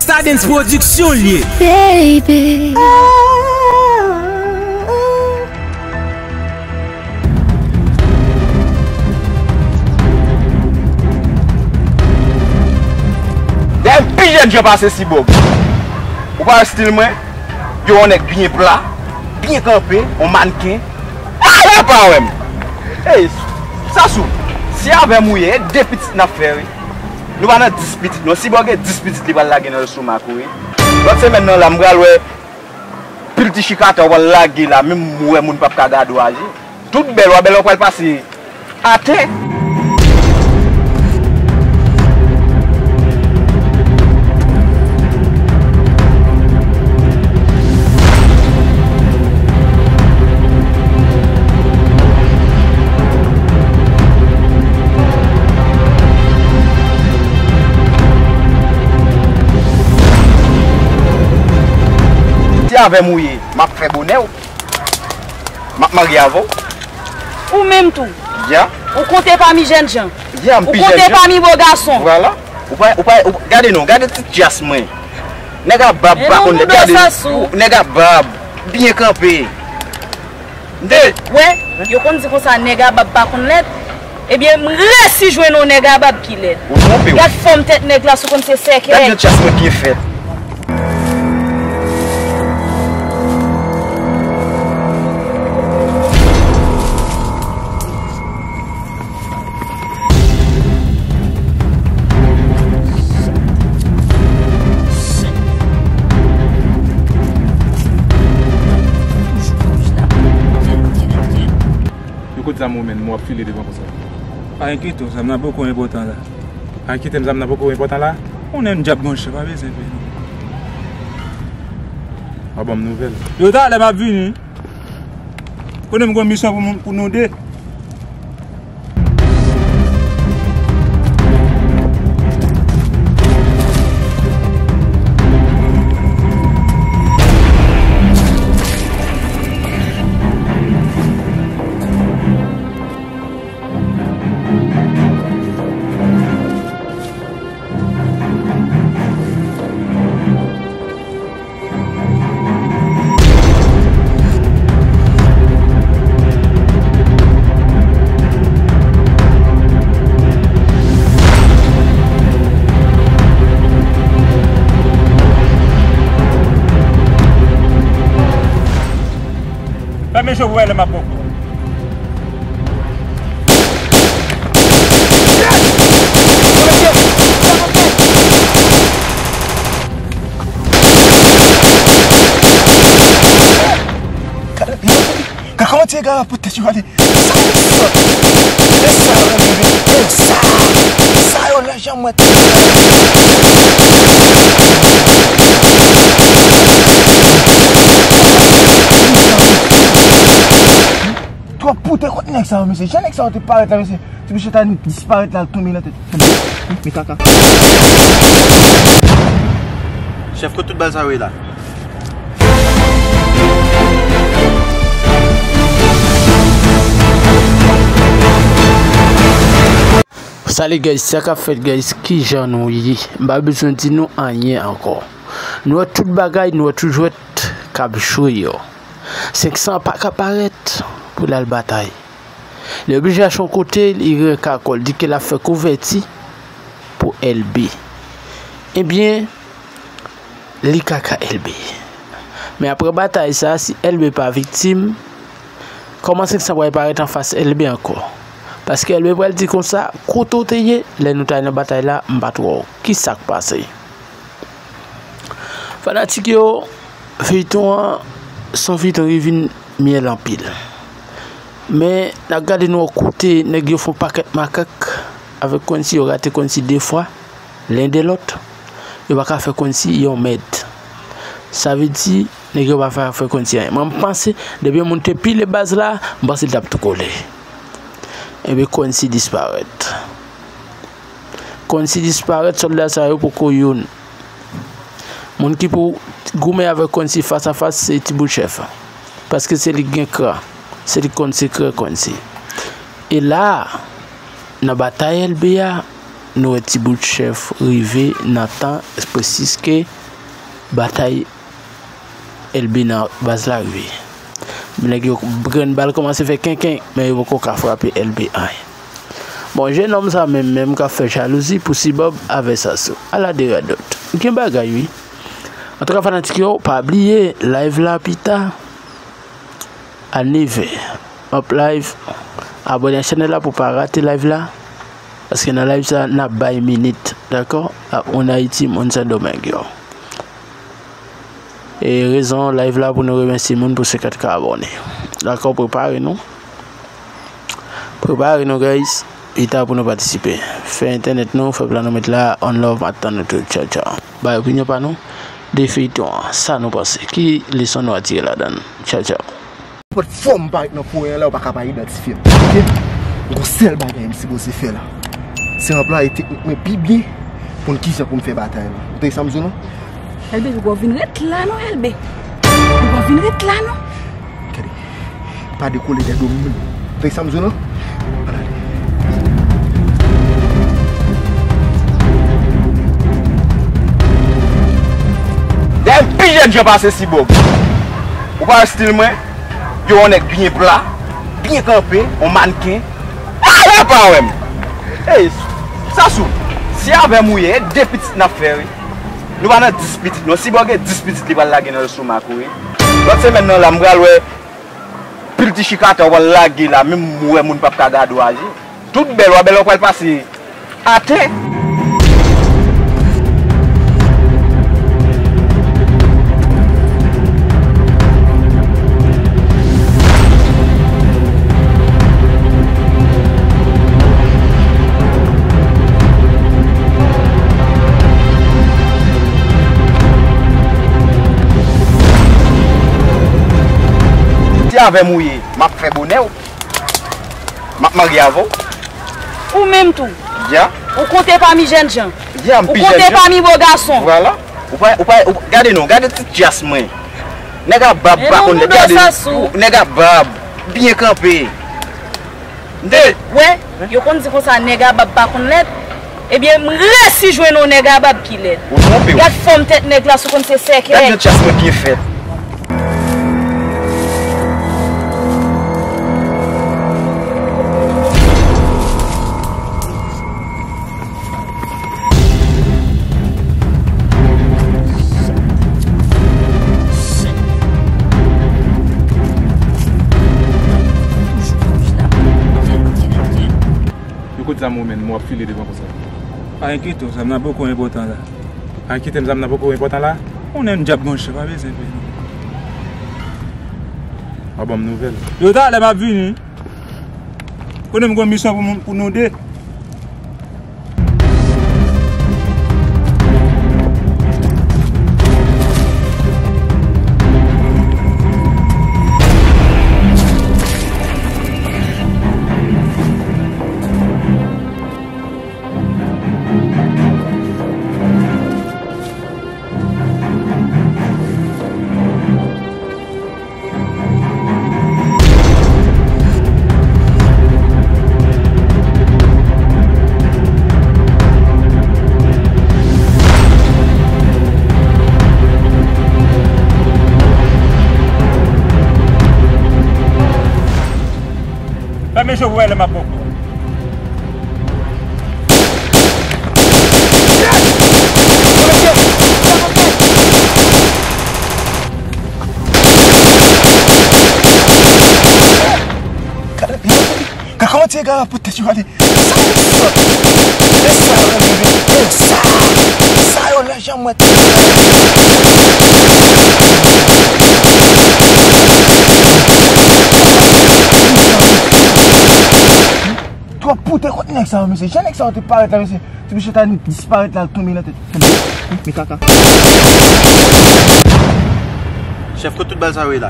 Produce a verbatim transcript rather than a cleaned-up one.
Stardens Production l ye. Baby. Dèyè m pi jèn jan pase Sibòg. Ou pa wè stil mwen? Yo, yon nèg byen pla, byen kanpe, yon mannken. Ah, la pa wè m. Ey, Sasou, si avè m ou ye, e de pitit n ap fè, wi. Nou pa nan dis pitit, non. Sibòg e dis pitit li pral lage nan lestomak ou, wi. Lòt semèn nan la, m pral wè pil ti chikata w pral lage la, menm m wè moun p ap ka gade w aji. Tout bèl, w a bèl w pral pase atè. Si avè m ou ye, m ap fè bonè w. M ap marye avè w. Ou menm tou. Ya. Ou konte pami jèn jan. Ya, m pi jèn jan. Ou konte pami bo gason. Vwala. Ou pa, ou pa, ou, gade non, gade ti djas mwen. Nèg a bab pa konn lèd. Gade, nèg a bab, byen kanpe. Nde. Wè, yo konn di konsa nèg a bab pa konn lèd. Ebyen, m resi jwenn yon nèg a bab ki lèd. Ou twonpe w. Gad fòm tèt nèg la, si w konn se sèkèy. Gad jan djas mwen byen fèt. Yo kot zam ou menm, w ap file devan konsa? Pa enkyete w, zam nan poko enpòtan la. Pa enkyete m, zam nan poko enpòtan la. Ou menm dyab monchè, pa bezwen pè non. Pa ban m nouvèl. Yo, talè m ap vini. Konnen m gon misyon pou moun, pou nou de. Fèmen je w pou wè lè m ap pran kou. Gade, gade kòman ti nèg la pote tèt yo ale. Sa yo sòt. Men sa yo renmen, men sa. Sa yo lè. Janm wè. Twòp poutè kot nèg sa yo, mesye. Jan nèg sa yo te parèt la, mesye. Ti mesye ta disparèt la, l tonbe nan tèt. Men kaka. Chèf, kot tout bal sa yo ye la? Salut guys, sa k ap fèt guys, kijan nou ye? M pa bezwen di nou anyen ankò. Nou wè tout bagay, nou wè tout jwèt k ap jwe yo. Senk san pa ka parèt pou l al batay. Li oblije achte yon kote, li renka kò l, di ke l ap fè kouvèti pou L B. Ebyen, li kaka L B. Men apre batay sa, si L B pa viktim, kòman senk san pral parèt anfas L B ankò? Paske L B pral di konsa, kote w te ye lè nou t al nan batay la, m pa t wè w. Kisa k pase? Fanatik yo, feyton an, se yon feyton ki vin myèl anpil. Men, n ap gade nou wè kote nèg yo fè yon pakèt makak avèk Quincy, yo rate Quincy de fwa. Len de lòt, yo pa ka fè Quincy yon mèd. Sa vle di, nèg yo pa ka fè Quincy anyen. Mwen, m panse, depi yon moun te pile baz la, m panse l t ap tou kole. Ebyen, Quincy disparèt. Quincy disparèt, sòlda sa yo poko youn. Moun ki pou goumen avèk Quincy fas a fas, se Ti Bout Chèf. Paske se li k gen kran. Se li k konn sekrè Quincy. E la, nan batay L B a, nou wè ti bout chèf rive nan tan presiz ke batay L B nan baz la rive. Nèg yo, grenn bal kòmanse fè kenken, men yo poko ka frape L B anyen. Bon, jennonm sa menm, menm k ap fè jalouzi pou Sibòb avè Sasou. Ala de radòt. Gen bagay, wi. Antouka, fanatik yo, pa bliye, live la pita a nevè. M ap live. Abòne ak chanèl la pou pa rate live la. Paske nan live sa, n ap bay minit, dakò? Ak moun Ayiti, moun Sendomeng yo. E rezon live la pou nou remèsye moun pou senkant K abòne. Dakò, prepare nou. Prepare nou, guys. Pita pou nou patisipe. Fè entènèt nou, fè plan nou met la. On love, m ap tann nou tout. Tchaw, tchaw. Bay opinyon pa nou de feyton an. Sa nou panse? Ki leson nou atire ladan l? Tchaw, tchaw. Nenpòt fòm m parèt nan foye an la, ou pa ka pa idantifye m. Oke? Gon sèl bagay m sipoze fè la. Se anplwaye teknik mwen pi byen pou n kijan pou m fè batay la. Ou tande sa m di w lan? Elbe, ou pa vin ret la non, Elbe. Ou pa vin ret la non. Gade. Pa dekole dèyè do m. Ou tande sa m di w lan? Ann ale. Dèyè m pi jènjan pase Sibòg. Ou pa wè stil mwen? Yo, yon nèg byen pla, byen kanpe, yon mannken. Ale pa wè m. Ey, Sasou, si avè m ou ye, e de pitit n ap fè, wi. Nou pa nan dis pitit, non. Sibòg gen dis pitit li pral lage nan lestomak ou, wi. Lòt semèn nan la, m pral wè pil ti chikata w pral lage la, menm ou wè moun p ap ka gade w aji. Tout bèl w a bèl w pral pase atè. Si avè m ou ye, m ap fè bonè w. M ap marye avè w. Ou menm tou. Ya. Ou konte pami jènjan. Ya, m pi jènjan. Ou konte pami bo gason. Vwala. Ou pa, ou pa, ou, gade non, gade ti tyas mwen. Nèg a bab pa konn lèt. Gade, nèg a bab, byen kanpe. Nde. Wè, yo konn di konsa, nèg a bab pa konn lèt. Ebyen, m resi jwenn yon nèg a bab ki lèd. Ou twonpe w. Gad fòm tèt nèg la, si w konn se sèkèy. Gad jan tyas mwen byen fèt. Yo kot zam ou menm, w ap file devan konsa? Pa enkyete w, zam nan poko enpòtan la. Pa enkyete m, zam nan poko enpòtan la? Ou menm dyab monchè, pa bezwen pè non. W a ban m nouvèl. Yo, talè m ap vini. Konnen m gon misyon pou moun, pou nou de. Fèmen je w pou wè lè m ap pran kou. Gade, gade kòman ti nèg la pote tèt yo ale. Sa yo sòt. E sa yo renmen, e sa. Sa yo la janm wè. Twòp poutèt kont nèg sa yo, mesye. Jan nèg sa yo te parèt la, mesye. Ti mesye ta disparèt la, l tonbe nan tèt. Men kaka. Chèf, kot tout bal sa yo ye la?